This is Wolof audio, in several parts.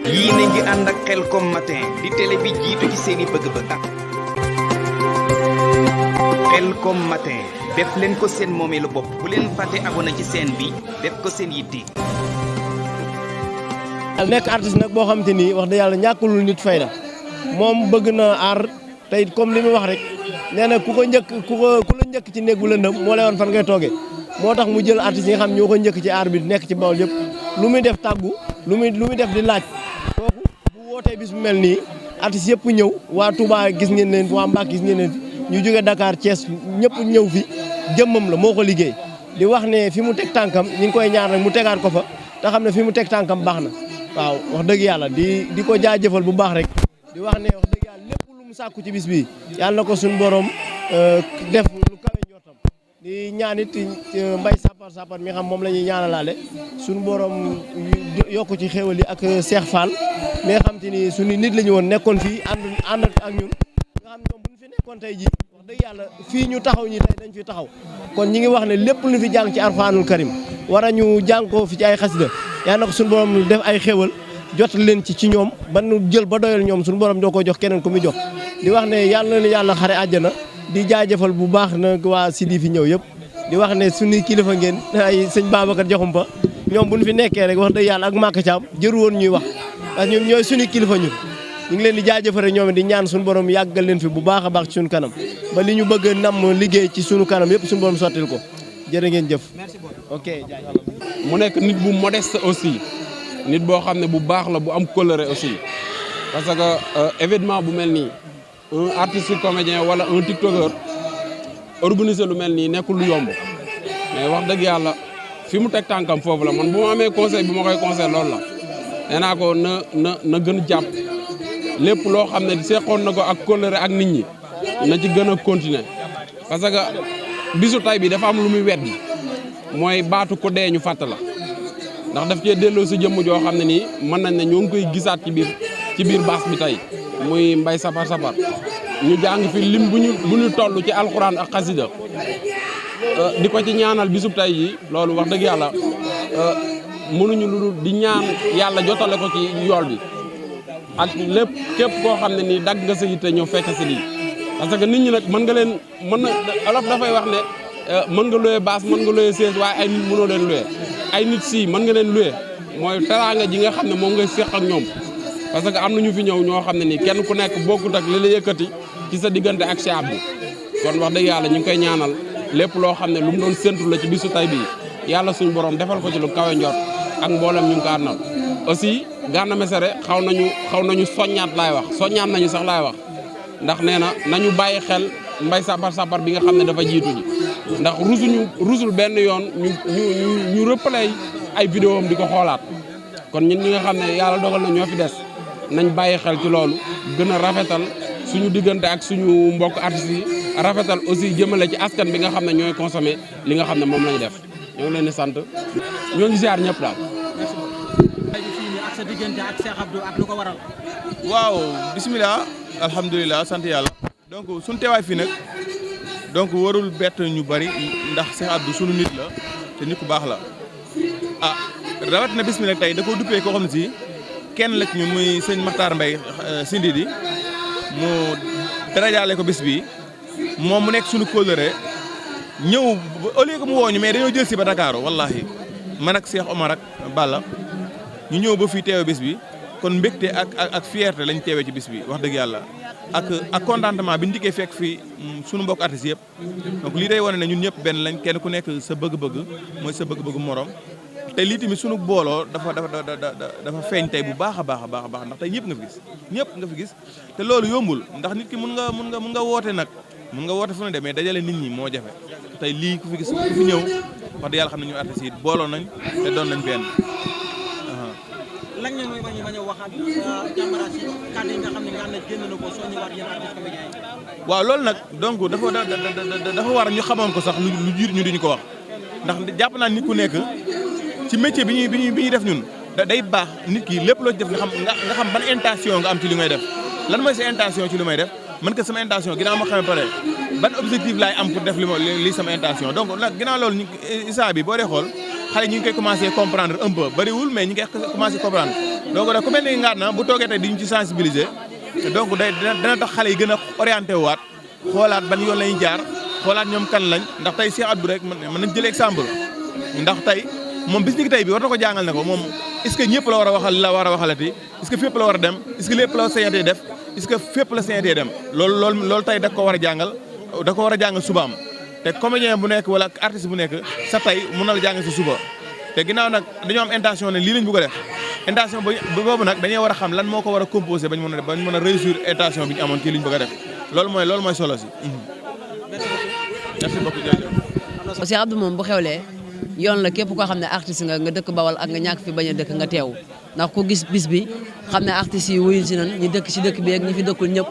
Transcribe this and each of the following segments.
yéen a ngi ànd ak Khelcom matin di télé bi jiitu ci seeni bëgg-bëgg. Khelcom matin def leen ko seen moomeelu bopp bu leen fàtte abonné ci seen bi def ko seen yitte. nekk artiste nag boo xamante ni wax dëgg yàlla ñàkkulul nit fayda moom bëgg na aar tey comme li mu wax rek nee na ku la njëkk ci néeg bu lëndëm moo lay woon fan ngay toogee moo tax mu jël artistes yi nga xam ñoo ko njëkk ci aar bi nekk ci Bawol yëpp lu muy def tàggu lu muy def di laaj kooku bu wootee bis bu mel nii artistes yëpp ñëw waa Touba gis ngeen leen waa Mbacke gis ngeen leen ñu jóge Dakar Thiès ñëpp ñëw fi jëmmam la moo ko liggéey di wax ne fi mu teg tànkam ñu ngi koy ñaan rek mu tegaat ko fa te xam ne fi mu teg tànkam baax na waaw wax dëgg yàlla di ko jaajëfal bu baax rek di wax ne wax dëgg yàlla lépp lu mu sàkku ci bis bi yàlla na ko suñu borom def lu kawe njortam di ñaanit mbay sapar mi xam moom la ñuy ñaanalaale suñu borom yokku ci xéwal yi ak Cheikh Fall mi nga xam te ni suñu nit la ñu woon nekkoon fii ànd ak ñun nga xam ñoom bu ñu fi nekkoon tey ji wax dëgg yàlla fii ñu taxaw ñi tey dañ fi taxaw kon ñi ngi wax ne lépp lu fi jàng ci Alxuraanul Karim war a ñu jàng ko fi ci ay xasida yàlla na ko suñu borom def ay xéwal jot leen ci ñoom ba nu jël ba doyal ñoom suñu borom doo ko jox keneen ku mu jox di wax ne yàlla na yàlla xare àjjana di jaajëfal bu baax nag waa Sidi fi ñëw yëpp di wax ne suñuy kilifa ngeen ay sëñ Babacar Diakhoumpa ñoom bu ñu fi nekkee rek wax dëgg yàlla ak Maka Thiam jëru woon ñuy wax parce que ñoom ñooy suñuy kilifa ñun ñu ngi leen di jaajëfal rek ñoom di ñaan suñu borom yàggal leen fi bu baax a baax ci suñu kanam ba li ñu bëgg nam liggéey ci suñu kanam yëpp suñu borom sottil ko jërë ngeen jëf ok mu nekk nit bu modeste aussi nit boo xam ne bu baax la bu am colère aussi parce que événement bu mel nii un artiste comédien wala un tiktoker organiser lu mel nii nekkul lu yomb mais wax dëgg yàlla fi mu teg tànkam foofu la man bu ma amee conseil bi ma koy conseil loolu la nee naa ko na gën jàpp lépp loo xam ne seqoon na ko ak colère ak nit ñi na ci gën a continuer parce que bisu tay bi dafa am lu muy weddi mooy baatu ko dee ñu fàtt la ndax daf cee delloo si jëmm joo xam ne nii mën nañ ne ñoo ngi koy gisaat ci biir baas bi tey muy mbay sapar ñu jàng fi lim bu ñu toll ci alxuraan ak xasida di ko ci ñaanal bisub tay yi loolu wax dëgg yàlla mënuñu lu dul di ñaan yàlla jotale ko ci yool bi ak lépp képp koo xam ne nii dagg nga sa yitte ñëw fekk si lii parce que nit ñi nag mën na olof dafay wax ne mën nga loué baas mën nga loué siège waaye ay nit mënoo leen loué ay nit si mën nga leen loué mooy teraanga ji nga xam ne moom ngay séq ak ñoom parce que am na ñu fi ñëw ñoo xam ne nii kenn ku nekk bokkut ak li la yëkkati ci sa diggante ak Cheikh Abdou kon wax dëgg yàlla ñu ngi koy ñaanal lépp loo xam ne lu mu doon séntu la ci bisu tay bii yàlla suñu borom defal ko ci lu kawe njort ak mboolem ñu ngi ko àndal aussi Gana Messere xaw nañu soññaat laay wax soññaat nañu sax laay wax ndax nee na nañu bàyyi xel mbay sapar bi nga xam ne dafa jiitu ji ndax rusul benn yoon ñu replay ay vidéo am di ko xoolaat kon ñun ñi nga xam ne yàlla dogal na ñoo fi des nañ bàyyi xel ci loolu gën a rafetal suñu diggante ak suñu mbokk artistes yi rafetal aussi jëmale ci askan bi nga xam ne ñooy consommer li nga xam ne moom lañu def ñoo ngi leen di sant ñoo ngi ziar ñëpp daal. ak sa diggante ak Cheikh Abdou ak lu ko waral. waaw bisimilah alhamdulilah sant yàlla. donc suñu teewaay fii nag donc warul bett ñu bari ndax Cheikh Abdou sunu nit la te nit ku baax la ah rawat na bis mi nag tey da koo duppee koo xam ne si kenn la ci ñun muy sëñ Makhtar Mbaye Sindi di mu darajaale ko bis bi moom mu nekk suñu kóllëre ñëw au lieu que mu woo ñu mais dañoo jël si ba Dakar wallahi man ak Cheikh Omar ak Balla ñu ñëw ba fii teewe bis bi kon mbégte ak fierté lañ teewee ci bis bi wax dëgg yàlla ak contentement bi ñu dikkee fekk fii sunu mbokk artistes yëpp donc lii day wane ne ñun ñëpp benn lañ kenn ku nekk sa bëgg-bëgg mooy sa bëgg-bëggu morom te lii tamit sunu booloo dafa feeñ tey bu baax a baax ndax tey ñëpp nga fi gis te loolu yombul ndax nit ki mun nga woote nag mun nga woote fu ne de mais dajale nit ñi moo jafe tey lii ku fi gis ku fi ñëw wax dëgg yàlla xam ne ñu artistes yi booloo nañ te doon nañ benn. lan ngeen mooy bañ a waxaat jàmbaraat si kàddu yi nga xam ne nga ne génn na ko soññi waat yéen artistes comédiens yi. waaw loolu nag donc dafa war ñu xamoon ko sax lu jiir ñu duñu ko wax ndax jàpp naa nit ku nekk ci métier bi ñuy def ñun day baax nit ki lépp loo ci def nga xam ban intention nga am ci li ngay def lan mooy sa intention ci li may def man que sama intention ginnaaw ma xamee pare ban objectif laay am pour def li sama intention donc nag ginnaaw loolu Issa bi boo dee xool xale ñu ngi koy commencé comprendre un peu bariwul mais ñu ngi koy commencé comprendre donc nag ku mel ni Ngana bu toogee tey di ñu ci sensibiliser donc dina tax xale yi gën a orienté waat xoolaat ban yoon lañuy jaar xoolaat ñoom kan lañ ndax tey Cheikh Abdou rek mën nañ jël exemple ndax tey moom bis ni ki tey bi war na ko jàngal ne ko moom est-ce que ñëpp la war a waxalati est-ce que fépp la war a dem est-ce que lépp la sañatee def est-ce que fépp la sañatee dem loolu tey da ko war a jàngal subaam te comédien bu nekk wala artiste bu nekk sa tey mën na la jàngal sa suba te ginnaaw nag dañoo am intention ne lii lañ bëgg a def intention boobu nag dañuy war a xam lan moo ko war a composé bañ mën a réussir intention bi ñu amoon ci liñ bëgg a def loolu mooy solo si. merci beaucoup jërëjëf. Cheikh Abdou moom bu xewlee yoon la képp koo xam ne artiste nga dëkk Bawal ak nga ñàkk fi bañ a dëkk nga teew ndax ku gis bis bi xam ne artistes yi wuyul si nan ñi dëkk si dëkk bi ak ñi fi dëkkul ñëpp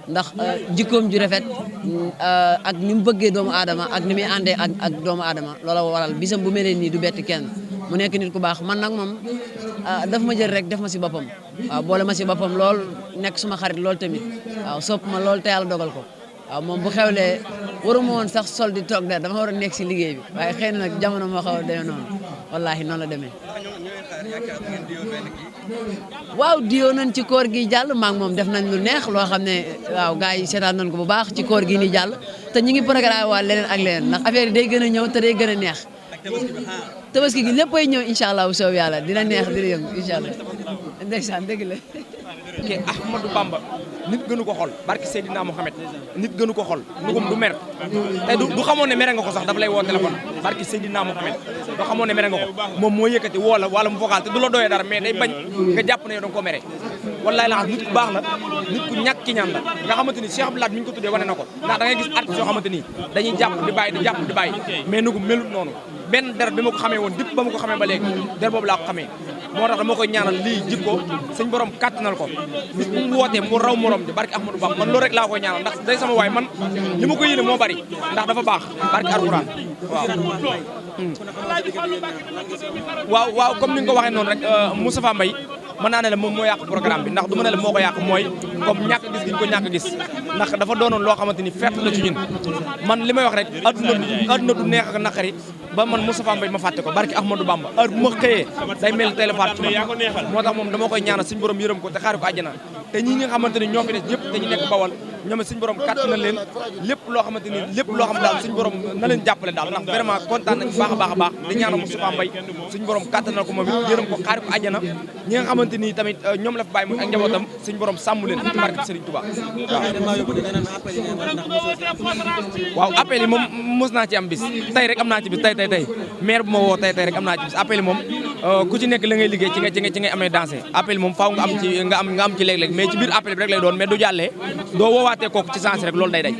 ndax jikkoom ju rafet ak ni mu bëggee doomu aadama ak ni muy àndee ak doomu aadama loola waral bisam bu mel nii du bett kenn mu nekk nit ku baax man nag moom daf ma jël rek def ma si boppam waaw boole ma si boppam lool nekk suma xarit lool tamit waaw sopp ma lool te yàlla dogal ko waaw moom bu xewlee waruma woon sax sol di toog der dama war a nekk si liggéey bi waaye xëy na nag jamono moo xaw a demee noonu wallaahi noonu la demee. waaw diyoo nañ ci koor gi jàll maa ngi moom def nañ lu neex loo xam ne waaw gars yi seetaan nañ ko bu baax ci koor gi nii jàll te ñu ngi programme waa leneen ak leneen ndax affaire yi day gën a ñëw te day gën a neex. tabaski gi léppay ñëw incha allah bu soob yàlla dina neex dina yëngu incha allah ndeysaan dëgg la. ke Ahmadou Bamba nit gënu ko xol barki Seydina Mohamed nit gënu ko xol nugum du mer te du xamoon ne mere nga ko sax daf lay woo téléphone barki Seydina Mohamed du xamoon ne mere nga ko moom moo yëkkati woo la wala mu vocal te du la doyee dara mais day bañ nga jàpp ne yow da nga ko mere wallaay la nit ku baax la nit ku ñàkk ki ñaan la nga xamante ni Cheikh Abdoulaye mi ñu ko tuddee wane na ko ndax da ngay gis artiste yoo xamante ni dañuy jàpp di bàyyi mais nugum melut noonu benn der bi ma ko xamee woon dipp ba ma ko xamee ba léegi der boobu laa ko xamee moo tax dama koy ñaanal lii jik ko suñ borom kàttanal ko bis bu mu wootee mu raw morom di barki Ahmadou Bamba man loolu rek laa koy ñaanal ndax day sama waay man li ma ko yéene moo bari ndax dafa baax barki Alxuraan waaw comme ni nga ko waxee noonu rek Moustapha Mbaye mën naa ne la moom moo yàq programme bi ndax du ma ne la moo ko yàq mooy comme ñàkk gis giñ ko ñàkk gis ndax dafa doonoon loo xamante ni fête la ci ñun man li may wax rek adduna du neex ak naqari ba man Moustapha Mbaye ma fàtte ko barki Ahmadou Bamba heure bu ma xëyee day mel téléphone ci man moo tax moom dama koy ñaanal suñu borom yërëm ko te xaari ko àjjana te ñi nga xamante ni ñoo fi des ñëpp dañu nekk Bawal ñoom suñu borom kàtt na leen lépp loo xam daal suñu borom na leen jàppale daal ndax vraiment kontaan nañ baax a baax di ñaanal Moustapha Mbaye suñu borom kàtt na ko moom it yërëm ko xaari ko àjjana ñi nga xamante ni tamit ñoom la fi bàyyi muy ak njabootam suñu borom sàmm leen ci barke Serigne Touba waaw appel yi moom mos naa ci am bis tey rek am naa ci bis tey maire bu ma woo tey rek am naa ci bis appel yi moom ku ci nekk la ngay liggéey ci ngay amee dansé appel moom faaw nga am ci léeg-léeg mais ci biir appel bi rek lay doon mais du jàllee doo woowaatee kooku ci sens rek loolu day dañ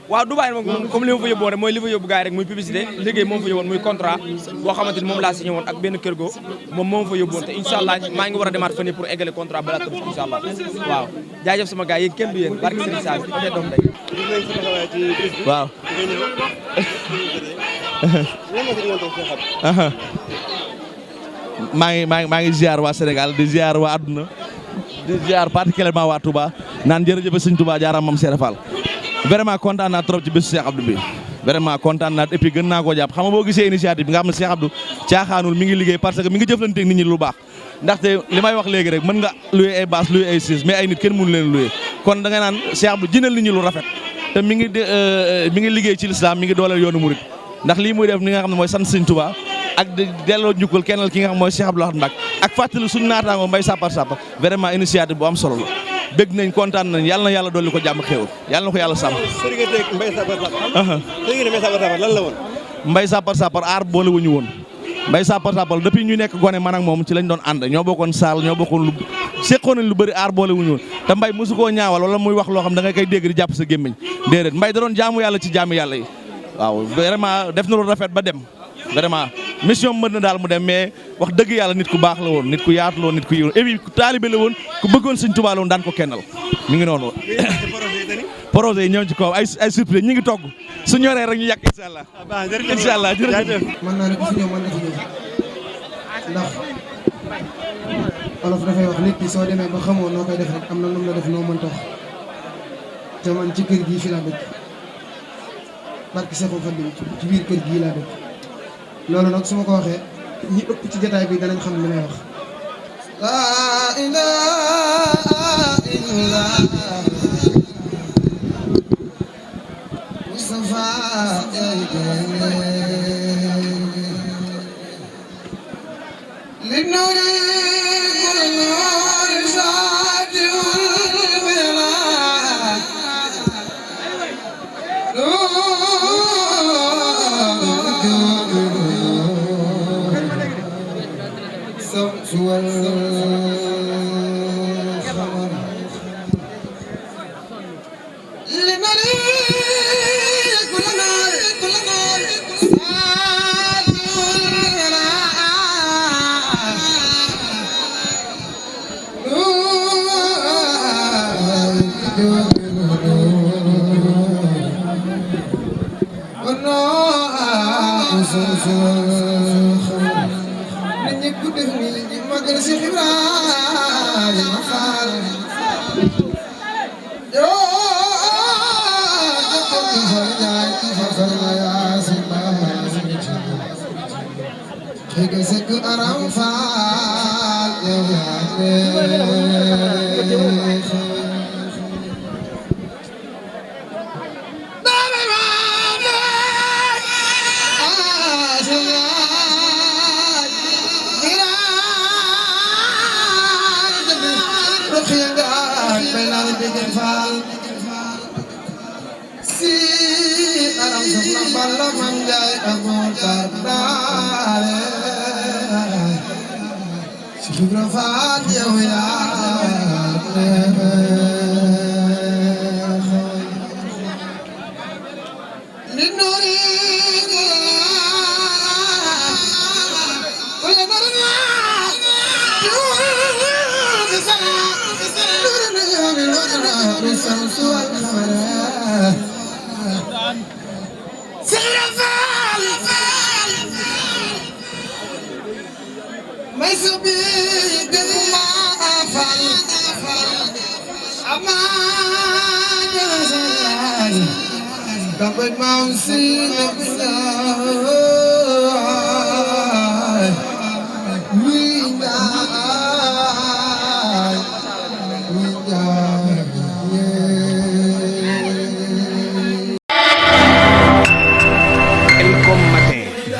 waaw Dubaï moom comme li ma fa yóbbu woon rek mooy li fa yóbbu gars yi rek muy publicité liggéey moom fa yóbboon muy contrat boo xamante ni moom laa signé woon ak benn kër go moom fa yóbbu woon te incha allah maa ngi war a demaat fan pour égale contrat balaa tëb incha allah waaw jaajëf sama gars yéen kenn du yéen barke Serigne Sall bi doom day waaw maa ngi ziar waa Sénégal di ziar waa àdduna di ziar particulièrement waa Touba naan jërëjëf Sëñ Touba jaaraam Mame Cheikh Fall vraiment kontaan naa trop ci bésu Cheikh Abdou bi vraiment kontaan naa et puis gën naa koo jàpp xam nga boo gisee initiative bi nga xam ne Cheikh Abdou caaxaanul mi ngi liggéey parce que mi ngi jëflante nit ñi lu baax ndaxte li may wax léegi rek mën nga loué ay bâche loué ay siis mais ay nit kenn mënu leen loué kon da nga naan Cheikh Abdou jënal nit ñi lu rafet te mi ngi liggéey ci l'islam mi ngi dooleel yoonu murid ndax lii muy def ni nga xam ne mooy sant Sëñ Touba ak di delloo njukkal kennal ki nga xam mooy Cheikh Abdou Lahad Mbacké ak fàttali suñu naataangoo Mbaye Sapar vraiment initiative bu am solo la bëgg nañ kontaan nañ yàlla na yàlla dolli ko jàmm xéewal yàlla na ko yàlla sàmm. lan la woon. Mbaye Sapar aar boole wuñu woon Mbaye Sapar depuis ñu nekk gone man ak moom ci lañ doon ànd ñoo bokkoon saal ñoo bokkoon lu seqoon nañ lu bëri aar boole wuñu woon te Mbaye mosu koo ñaawal wala muy wax loo xam da nga koy dégg di jàpp sa gémmiñ déedéet Mbaye da doon jaamu yàlla ci jaamu yàlla yi waaw vraiment def na lu rafet ba dem vraiment mission mën na daal mu dem mais wax dëgg yàlla nit ku baax la woon nit ku yaatu la woon nit ku yiw et puis ku taalibe la woon ku bëggoon Sëñ Tuubaa la woon daan ko kennal mi ngi noonu projet yi ñëw ci kaw ay surprise ñi ngi togg su ñoree rek ñu yàq incha allah incha allah jërëjëf mën naa ne ku fi ñëw mën na fi ñëw ndax olof dafay wax nit ki soo demee ba xamoo noo koy def rek am na lu mu la def noo mën tax te man ci kër gii fi laa dëkk barke Seexul Xadiim ci biir kër gii laa dëkk loolu nag su ma ko waxee ñi ëpp ci jotaay bi danañ xam li may wax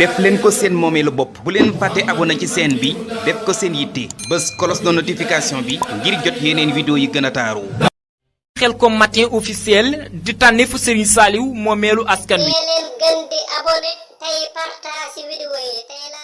def leen ko seen moomeelu bopp bu leen fàtte abonné ci chaîne bi def ko seen yitte bës cloche de notification bi ngir jot yeneen vidéo yi gën a taaru. Khelcom matin officiel di tànneefu Serigne Saliou moomeelu askan wi. leen gën di abonné tey partage vidéo yi tey la